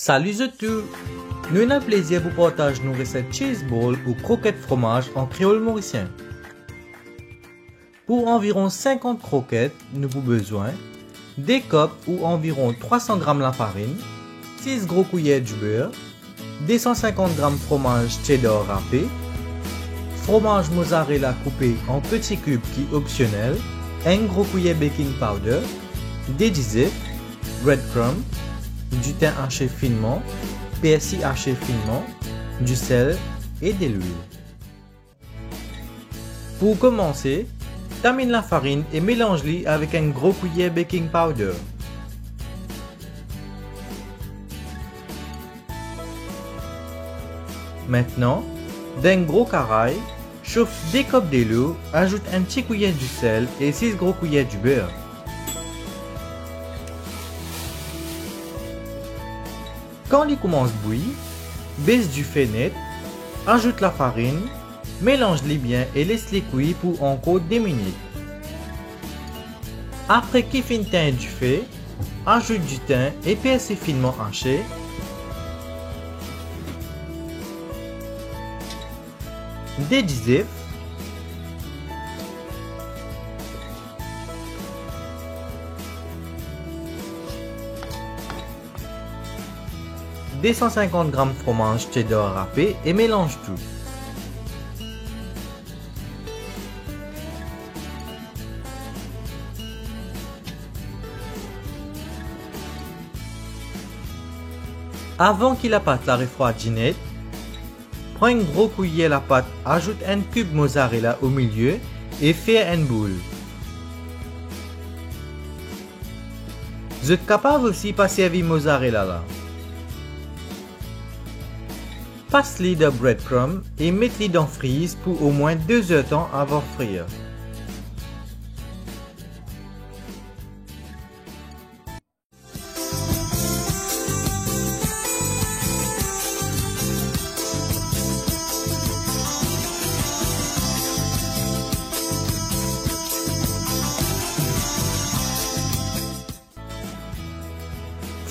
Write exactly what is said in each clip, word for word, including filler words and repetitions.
Sali zot tou! Nou ena plezir pou partaz nou reset cheese bowl ou kroket fromaz an kreol morisien. Pou anviron sinkant kroket, nou pou bezwin de kop ou anviron trwa san gram lafarinn, sis gro kouyer diber, de san sinkant gram fromaz cheddar rape, fromaz mozzarella koupe an peti kib ki opsionel, enn gro kouyer baking powder, de dizef, breadcrumb, ditin ase finman, persi ase finman, disel e delwil. Pou koumanse, taminn lafarinn e melanz li avek enn gro kouyer baking powder. Aster, dan enn gro karay, sof de kop delo, azout enn ti kouyer disel e sis gro kouyer diber. Kan li koumans bwi, bes dife net, azout lafarinn, melanz li bien e les li kwi pou ankor de minit. Apre ki finn tegn dife, azout ditin e persi finman ase, de dizef, de san sinkant gram fromaz cheddar rape e melanz tou. Avan ki lapat la refrwadi net, pran enn gro kouyer lapat, azout enn kib mozzarella omilie e fer enn boul. Zot kapav osi pa servi mozzarella la. Pas li dan breadcrumb e met li dan friz pou omwin de zer tan avan frir.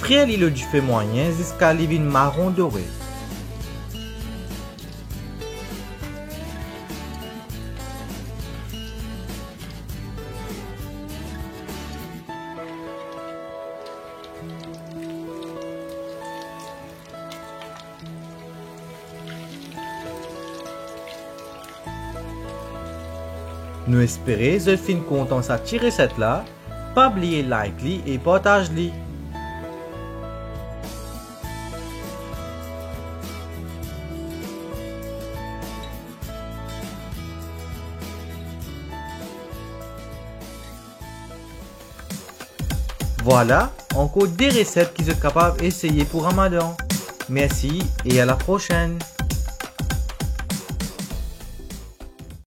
Frir li lor dife mwayin ziska li vinn maron dore. Nou espere zot finn kontan sa ti reset la. Pa bliye like li e partaz li. Vwala, ankor de reset ki zot kapav eseye pou Ramadan. Mersi e a la prosenn!